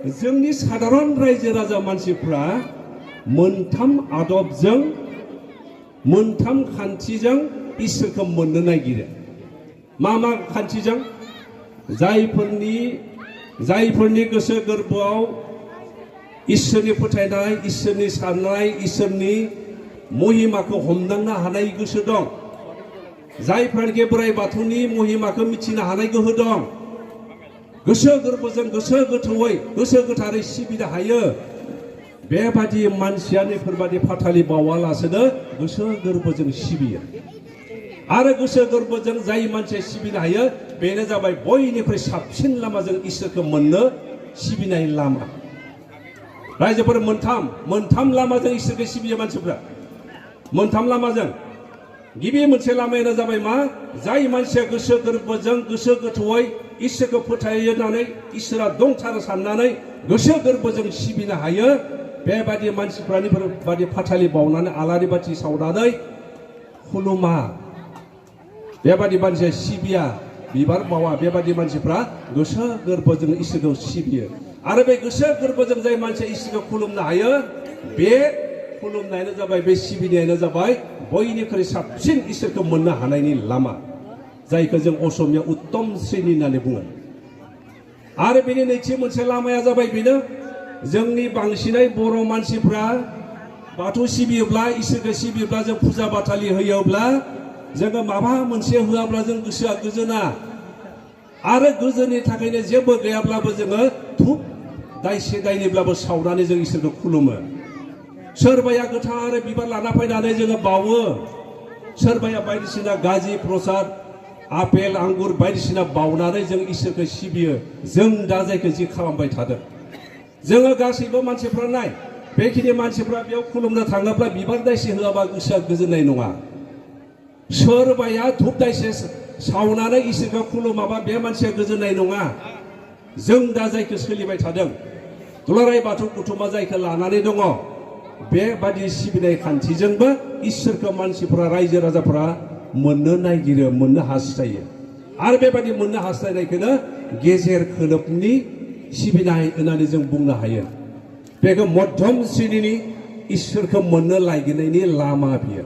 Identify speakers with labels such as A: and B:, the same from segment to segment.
A: जोंनि साधारन रायजो राजा मानसिफ्रा मोनथाम आदबजों मोनथाम खान्थिजों इसोरखौ मोननो नागिरो। मा खान्थिजों? जायफोरनि गोसो गोरबोआव इसोरनि फोथायनाय, इसोरनि साननाय, इसोरनि महिमाखौ हमदांनो हानाय गोसो दं, जायफोरनि बोराइ बाथौनि महिमाखौ मिथिनो हानाय गोहो दं, गोसो गोरबोजों गोसो गोथौयै गोसो गोथारै सिबिनो हायो, बेबादि मानसिया बेफोरबादि फाथालि बावालासेनो गोसो गोरबोजों सिबियो। आरो गोसो गोरबोजों जाय मानसिया सिबिनो हायो बेनो जाबाय बयनिख्रुइ साबसिन लामाजों इसोरखौ मोननो सिबिनाय लामा। रायजोफोर मोनथाम लामाजों इसोरखौ सिबियो मानसिफ्रा। मोनथाम लामाजों। गिबि मोनसे लामायानो जाबाय मा? जाय मानसिया गोसो गोरबोजों गोसो गोथौयै इसोरखौ फोथायनानै इसोरा दंथारो साननानै गोसो गोरबोजों सिबिनो हायो, बेबादि मानसिफ्रानि बादि फाथालि बावनानै आलारि बाथि सावनानै खुलुमा, बेबादि मानसिया सिबिया, बिबार बावा, बेबादि मानसिफ्रा गोसो गोरबोजों इसोरखौ सिबियो। आरो बे गोसो गोरबोजों जाय मानसिया इसोरखौ खुलुमनो हायो, बे खुलुमनायानो जाबाय, बे सिबिनायानो जाबाय बयनिख्रुइ साबसिन इसोरखौ मोननो हानायनि लामा, जायखौ जों असमिया उत्तम श्रेणी होननानै बुङो। आरो बेनि नैथि मोनसे लामाया जाबाय बेनो, जोंनि बांसिनै बर' मानसिफ्रा बाथौ सिबियोब्ला, इसोरखौ सिबियोब्ला, जों फुजा बाथालि होयोब्ला, जोङो माबा मोनसे होआब्ला जों गोसोआ गोजोना। आरो गोजोननि थाखायनो जेबो गैयाब्लाबो जोङो धुप दायसे दायनैब्लाबो सावनानै जों इसोरखौ खुलुमो। सोरबाया गोथार बिबार लाना फैनानै जोङो बावो, सोरबाया बायदिसिना गाजि प्रसाद, आपेल आंगुर बायदिसिना बावनानै जों इसोरखौ सिबियो। जों दा जायखौ जि खालामबाय थादों, जोङो गासैबो मानसिफ्रा नाय, बेखिनि मानसिफ्रा बेयाव खुलुमनो थाङोब्ला बिबार दायसे होआबा गोसोआ गोजोननाय नङा। सोरबाया धुप दायसे सावनानै इसोरखौ खुलुमाबा बे मानसिया गोजोननाय नङा। जों दा जायखौ सोलिबाय थादों, दुलाराय बाथौ कुटुंबा जायखौ लानानै दङ, बेबादि सिबिनाय खान्थिजोंबो इसोरखौ मानसिफ्रा, रायजो राजाफ्रा मोननो नागिरो, मोननो हास्थायो। आरो बेबादि मोननो हास्थायनायखौनो गेजेर खोलोबनि सिबिनाय होननानै जों बुंनो हायो। बेखौ मध्यम श्रेणीनि इसोरखौ मोननो नागिरनायनि लामा बियो।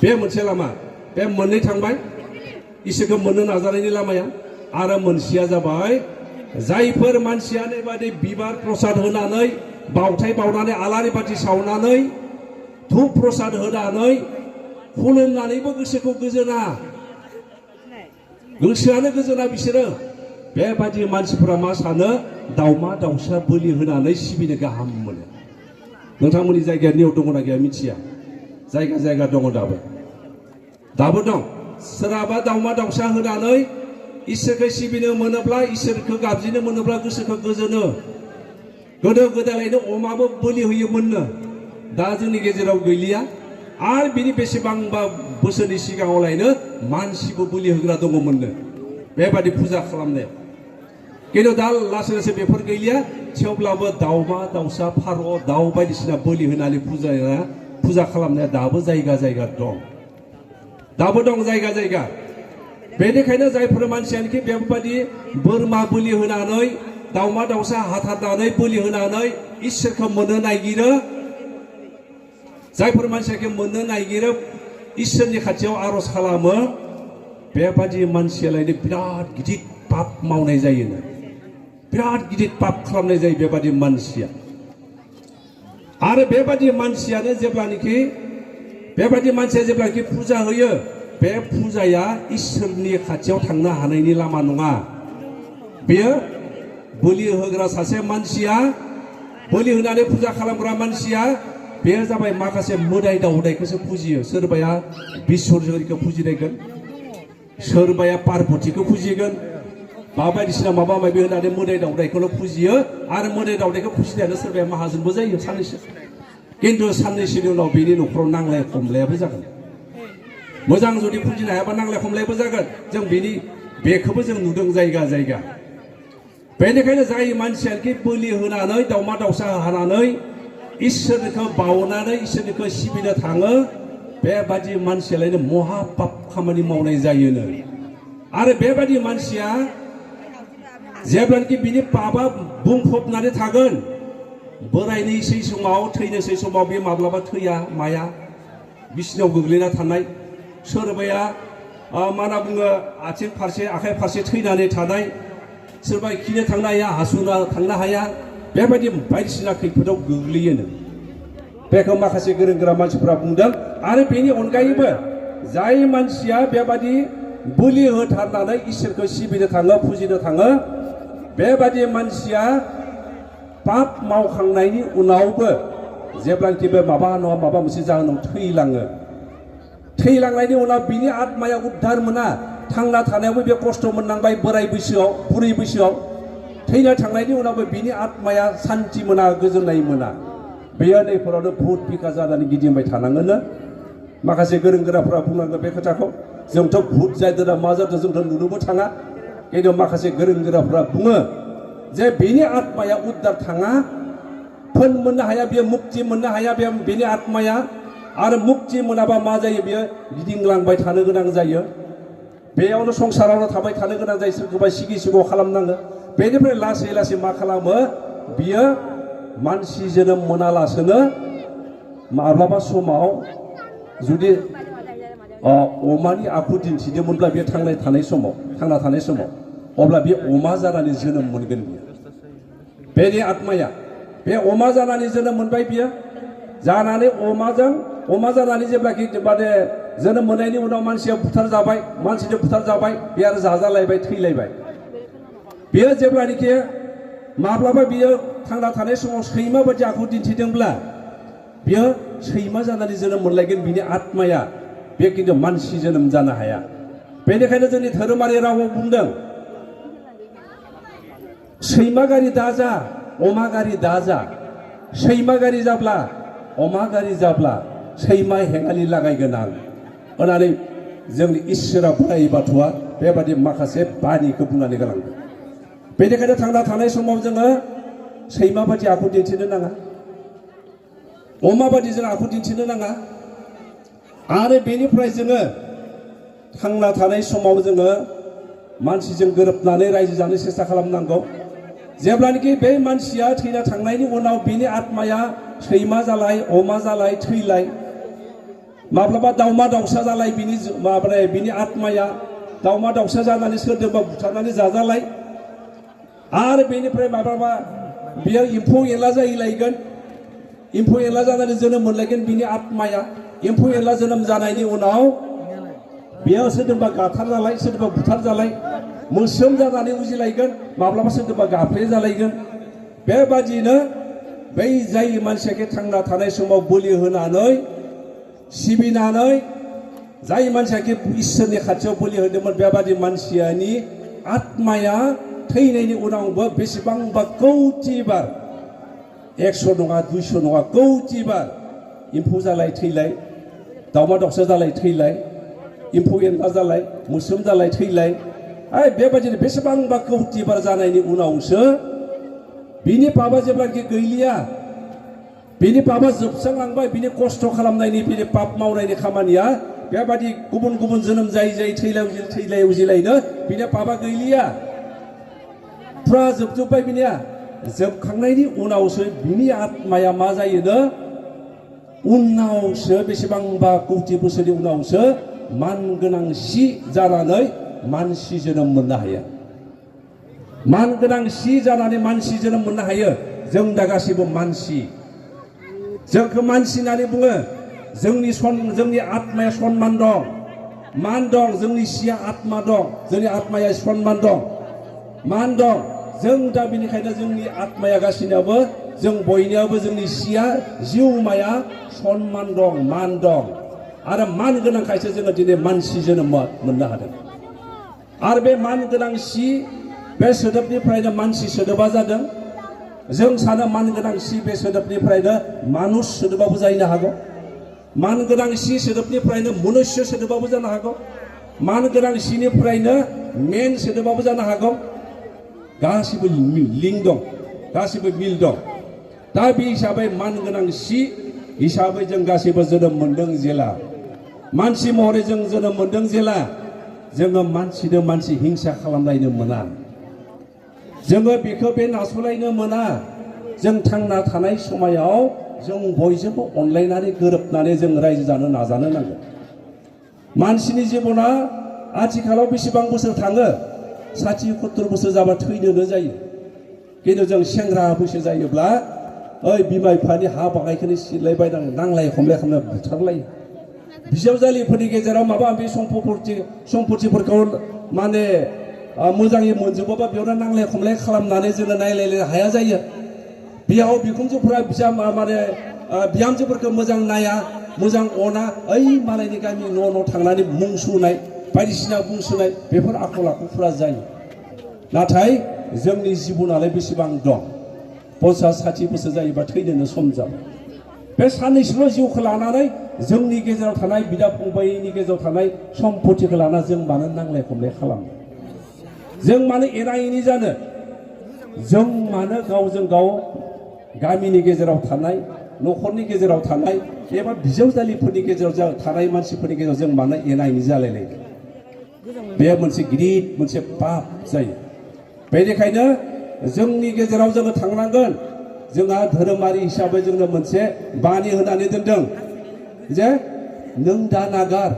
A: बे मोनसे लामा, बे मोननै थांबाय इसोरखौ मोननो नाजानायनि लामाया। आरो मोनसेया जाबाय, जायफोर मानसिया बेबादि बिबार प्रसाद होनानै, बावथाय बावनानै, आलारि बाथि सावनानै, धुप प्रसाद होनानै खुलुमनानैबो गोसोखौ गोजोना, गोसोआनो गोजोना बिसोरो। बेबादि मानसिफोरा मा सानो? दाउमा दाउसा बोलि होनानै सिबिनो गाहाम मोनो। नोंथांमोननि जायगायाव नियम दङना गैया मिथिया, जायगा जायगा दङ, दाबो दं। सोरहाबा दाउमा दाउसा होनानै इसोरखौ सिबिनो मोनोब्ला, इसोरखौ गाबज्रिनो मोनोब्ला गोसोखौ गोजोनो। गोदो गोदायलायनो अमाबो बोलि होयोमोननो, दा जोंनि गेजेराव गैलिया। आरो बिनि बेसेबांबा बोसोरनि सिगाङावलायनो मानसिबो बोलि होग्रा दङमोननो, बेबादि फुजा खालामनायाव। खिन्थु दा लासै लासै बेफोर गैलिया। थेवब्लाबो दाउमा दाउसा, फारौ, दाउ बायदिसिना बोलि होनानै फुजा खालामनाया दाबो जायगा जायगा दं, दाबो दं जायगा जायगा। बेनिखायनो जायफोर मानसियानोखि बेबादि बोरमा बोलि होनानै, दाउमा दाउसा हाथारनानै बोलि होनानै इसोरखौ मोननो नागिरो, जायफोर मानसियाखौ मोननो नागिरो, इसोरनि खाथियाव आरज खालामो, बेबादि मानसियालायनो बिराद गिदिर पाप मावनाय जायोनो, बिराद गिदिर पाप खालामनाय जायो बेबादि मानसिया। आरो बेबादि मानसियानो जेब्लानोखि, बेबादि मानसिया जेब्लानोखि फुजा होयो, बे फुजाया इसोरनि खाथियाव थांनो हानायनि लामा नङा। बेयो बोलि होग्रा सासे मानसिया, बोलि होनानै फुजा खालामग्रा मानसिया, बेयो जाबाय माखासे मोदाय दावदायखौसो फुजियो। सोरबाया बिस्वरजोरिखौ फुजिनायगोन, सोरबाया पार्बतीखौ फुजिगोन, बायदिसिना माबा माबि होनानै मोदाय दावदायखौल' फुजियो। आरो मोदाय दावदायखौ फुजिनायानो सोरबाया माहाजोनबो जायो साननैसो, खिन्थु साननैसोनि उनाव बेनि न'खराव नांलाय खमलायाबो जागोन। मोजां जुदि फुजिनो हायाबा नांलाय खमलायबो जागोन। जों बेखौबो जों नुदों जायगा जायगा। बेनिखायनो जाय मानसियानोखि बोलि होनानै, दाउमा दाउसा हानानै, इसोरखौ बावनानै इसोरखौ सिबिनो थाङो, बेबादि मानसियालायनो महा पाप खामानि मावनाय जायोनो। आरो बेबादि मानसिया जेब्लानोखि बिनि पापा बुंफबनानै थागोन बोरायनोसै समाव थैनोसै समाव बे माब्लाबा थैया माया बिसिनायाव गोग्लैना थानाय सोरबाया मा होनना बुङो आथिं फारसे आखाइ फारसे थैनानै थानाय सोरबा खिनो थांनो हाया हासुना थांनो हाया बेबायदि बायदिसिना खैफोदाव गोग्लैयोनो बेखौ माखासे गोरों गोरा मानसिफोरा बुंदों आरो बेनि अनगायैबो जाय मानसिया बेबादि बोलि होथारनानै इसोरखौ सिबिनो थाङो फुजिनो थाङो बेबादि मानसिया पाप मावखांनायनि उनावबो जेब्लानोखि बे माबा नङा माबा मोनसे जाहोनाव थैलाङो थैलांनायनि उनाव बिनि आत्माया उद्धार मोना थांना थानायावबो बे खस्थ' मोननांबाय बोराय बैसोआव बुरै बैसोआव थैना थांनायनि उनावबो बिनि आत्माया सान्थि मोना गोजोननाय मोना बेयो नैफोरावनो भुत बिखा जानानै गिदिंबाय थानाङोनो माखासे गोरों गोराफ्रा बुंनांगौ बे खोथाखौ जोंथ' भुत जादों मा जादों जोंथ' नुनोबो थाङा खिन्थु माखासे गोरों गोराफ्रा बुङो जे बिनि आत्माया उद्धार थाङा फोन मोननो हाया बियो मुक्ति मोननो हाया बेनि आत्माया आरो मुक्ति मोनाबा मा जायो बियो गिदिंलांबाय थानो गोनां जायो बेयावनो संसारावनो थाबाय थानो गोनां जायो सोरखौबा सिगि सिग' खालामनाङो बेनिफ्राय लासै लासै मा खालामो बियो मानसि जोनोम मोनालासेनो माब्लाबा समाव जुदि अमानि आखु दिन्थिदोंमोनब्ला बे थांना थानाय समाव अब्ला बे अमा जानानै जोनोम मोनगोन बियो बेनि आत्माया बे अमा जानानै जोनोम मोनबाय बियो जानानै अमा जानानै जेब्लाखि माने जोनोम मोननायनि उनाव मानसिया बुथार जाबाय बे आरो जाजालायबाय थैलायबाय बेयो जेब्लानोखि माब्लाबा बियो थांना थानाय समाव सैमा बायदि आखु दिन्थिदोंब्ला बियो सैमा जानानै जोनोम मोनलायगोन बिनि आत्माया बे खिन्थु मानसि जोनोम जानो हाया बेनिखायनो जोंनि धोरोमारि रावाव बुंदों सैमा गारि दाजा अमा गारि दाजा सैमा गारि जाब्ला अमा गारि जाब्ला सैमा हेंगालि लागायगोन आं होननानै जोंनि इसोरा बोराइ बाथौआ बेबादि माखासे बानिखौ बुंनानै गालांदों बेनिखायनो थांना थानाय समाव जोङो सैमा बादि आखु दिन्थिनो नाङा अमा बादि जों आखु दिन्थिनो नाङा आरो बेनिफ्राय जोङो थांना थानाय समाव जोङो मानसिजों गोरोबनानै रायजो जानो सेस्था खालामनांगौ जेब्लानोखि बे मानसिया थैना थांनायनि उनाव बिनि आत्माया सैमा जालाय अमा जालाय थैलाय माब्लाबा दाउमा दाउसा जालाय बिनि आत्माया दाउमा दाउसा जानानै सोरजोंबा बुथारनानै जाजालाय आरो बेनिफ्राय माब्लाबा बियो एम्फौ एनला जाहैलायगोन एम्फौ एनला जानानै जोनोम मोनलायगोन बिनि आत्माया एम्फौ एनला जोनोम जानायनि उनाव बेयो सोरजोंबा गाथार जालाय सोरजोंबा बुथार जालाय मोस्रोम जानानै उजिलायगोन माब्लाबा सोरजोंबा गाफ्ले जालायगोन बेबादिनो बै जाय मानसिया थांना थानाय समाव बोलि होनानै सिबिनानै जाय मानसिया इसोरनि खाथियाव बोलि होदोंमोन बेबादि मानसियानि आत्माया थैनायनि उनावबो बेसेबांबा कौटि बार 100 नङा 200 नङा कौटि बार एम्फौ जालाय थैलाय दाउमा दाउसा जालाय थैलाय एम्फौ एनला जालाय मोस्रोम जालाय थैलाय बेबायदिनो बेसेबांबा कौटि बार जानायनि उनावसो बिनि पापा जेब्लानोखि गैलिया बिनि पापा जोबस्रांलांबाय बिनि खस्थ' खालामनायनि बिनि पाप मावनायनि खामानिया बेबादि गुबुन गुबुन जोनोम जायै थैलाय उजिलायनो बिनि पापा गैलिया फुरा जोबजोब्बाय बिनिया जोबखांनायनि उनावसो बिनि आत्माया मा जायोनो उनावसो बेसेबांबा कौटि बोसोरनि उनावसो मानगोनां सि जानानै मानसि जोनोम मोननो हायो मानगोनां सि जानानै मानसि जोनोम मोननो हायो जों दा गासैबो मानसि जोंखौ मानसि होननानै बुङो जोंनि आत्माया सन्मान दं मान दं जोंनि सिया आत्मा दं जोंनि आत्माया सन्मान दं मान दं जों दा बेनिखायनो जोंनि आत्माया गासिनावबो जों बयनियावबो जोंनि सिया जिउमाया सन्मान दं मान दं आरो मान गोनांखायसो जोङो दिनै मानसि जोनोम मोननो हादों आरो बे मान गोनां सि बे सोदोबनिफ्रायनो मानसि सोदोबा जादों जों सानो मान गोनां सि बे सोदोबनिफ्रायनो मानुष सोदोबाबो जानो हागौ मान गोनां सि सोदोबनिफ्रायनो मनुष्य सोदोबाबो जानो हागौ मान गोनां सिनिफ्रायनो मेन सोदोबाबो जानो हागौ गासिबो लिंक दं गासिबो मिल दं दा बे हिसाबै मान गोनां सि हिसाबै जों गासिबो जोनोम मोनदों जेला मानसि महरै जों जोनोम मोनदों जेला जोङो मानसिजों मानसि हिंसा खालामलायनो मोना जोङो बेखौ बे नासयलायनो मोना जों थांना थानाय समायाव जों बयजोंबो अनलायनानै गोरोबनानै जों रायजो जानो नाजानो नांगोन मानसिनि जिबना आथिखालाव बेसेबां बोसोर थाङो 60-70 बोसोर जाबा थैनोनो जायो खिन्थु जों सेंग्रा बैसो जायोब्ला ओइ बिमा बिफानि हा बाङाइखौनो सिलायबाय नांलाय खमलाय खालामना बुथारलायो बिजावजालिफोरनि गेजेराव माबा माबि सम्पथिफोरखौ माने मोजाङै मोनजोबोबा बेयावनो नांलाय खमलाय खालामनानै जोङो नायलायनो हाया जायो बेयाव बिखुनजोफोरा माने बिहामजोफोरखौ मोजां नाया मोजां अना ओइ मालायनि गामि न' थांनानै मुं सुनाय बायदिसिना बुंसुनाय बेफोर आखल आखुफोरा जायो नाथाय जोंनि जिबनालाय बेसेबां दं 50-60 बोसोर जायोबा थैनोनो सम जाबाय बे साननैसोल' जिउखौ लानानै जोंनि गेजेराव थानाय बिदा फंबायनि गेजेराव थानाय सम्पथिखौ लाना जों मानो नांलाय खमलाय खालामो जों मानो एना एनि जानो जों मानो गावजों गाव गामिनि गेजेराव थानाय न'खरनि गेजेराव थानाय एबा बिजावजालिफोरनि गेजेराव थानाय मानसिफोरनि गेजेराव जों मानो एना एनि जालायलायो बे मोनसे गिदिर मोनसे पाप जायो बेनिखायनो जोंनि गेजेराव जोङो थांनांगोन जोंहा धोरोमारि हिसाबै जोंनो मोनसे बानि होनानै दोनदों जे नों दा नागार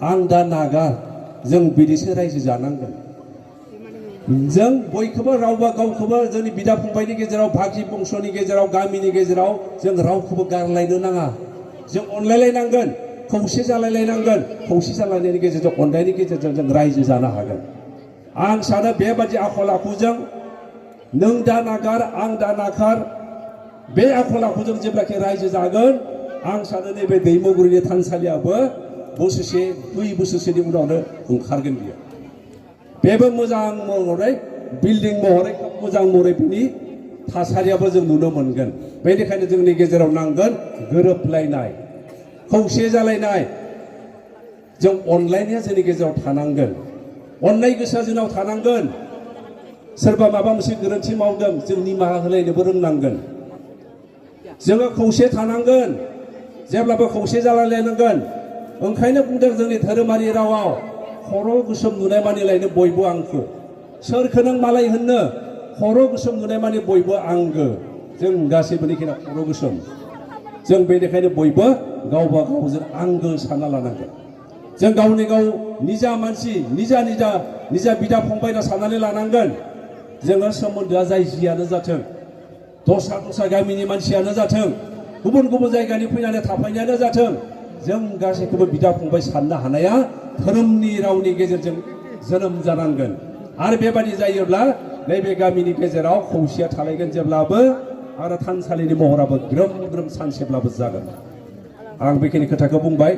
A: आं दा नागार जों बिदिसो रायजो जानांगोन जों बयखौबो रावबा गावखौबो जोंनि बिदा फंबायनि गेजेराव भागि बंस'नि गेजेराव गामिनि गेजेराव जों रावखौबो गारलायनो नाङा जों अनलायलायनांगोन खौसे जालायलायनांगोन खौसे जालायनायनि गेजेरजों अनलायनायनि गेजेरजों जों रायजो जानो हागोन आं सानो बेबादि आखल आखुजों नों दा नागार आं दा नागार बे आखल आखुजों जेब्लाखि रायजो जागोन आं सानो नैबे दैमुगुरिनि थानसालियाबो बोसोरसे 2 बोसोरसोनि उनावनो ओंखारगोन बियो बेबो मोजां महरै बिल्डिं महरै मोजां महरै बिनि थासारियाबो जों नुनो मोनगोन बेनिखायनो जोंनि गेजेराव नांगोन गोरोबलायनाय खौसे जालायनाय जों अनलायनाया जोंनि गेजेराव थानांगोन अननाय गोसोआ जोंनाव थानांगोन सोरबा माबा मोनसे गोरोन्थि मावदों जों निमाहा होलायनोबो रोंनांगोन जोङो खौसे थानांगोन जेब्लाबो खौसे जालायलायनांगोन ओंखायनो बुंदों जोंनि धोरोमारि रावाव खर' गोसोम नुनाय मानिलायनो बयबो आंखो सोरखो नों मालाय होननो खर' गोसोम नुनाय मानि बयबो आंगो जों गासैबोनिखिना खर' गोसोम जों बेनिखायनो बयबो गावबा गाव जों आंगो सानना लानांगोन जों गावनि गाव निजा मानसि निजा बिदा फंबाय साननानै लानांगोन जोङो सोमोन्दोआ जाय जियानो जाथों दस्रा गामिनि मानसियानो जाथों गुबुन गुबुन जायगानि फैनानै थाफैनायानो जाथों जों गासैखौबो बिदा फंबाय साननो हानाया धोरोमनि रावनि गेजेरजों जोनोम जानांगोन आरो बेबादि जायोब्ला नैबे गामिनि गेजेराव खौसेया थालायगोन जेब्लाबो आरो थानसालिनि महराबो ग्रोम ग्रोम सानसेब्लाबो जागोन आं बेखिनि खोथाखौ बुंबाय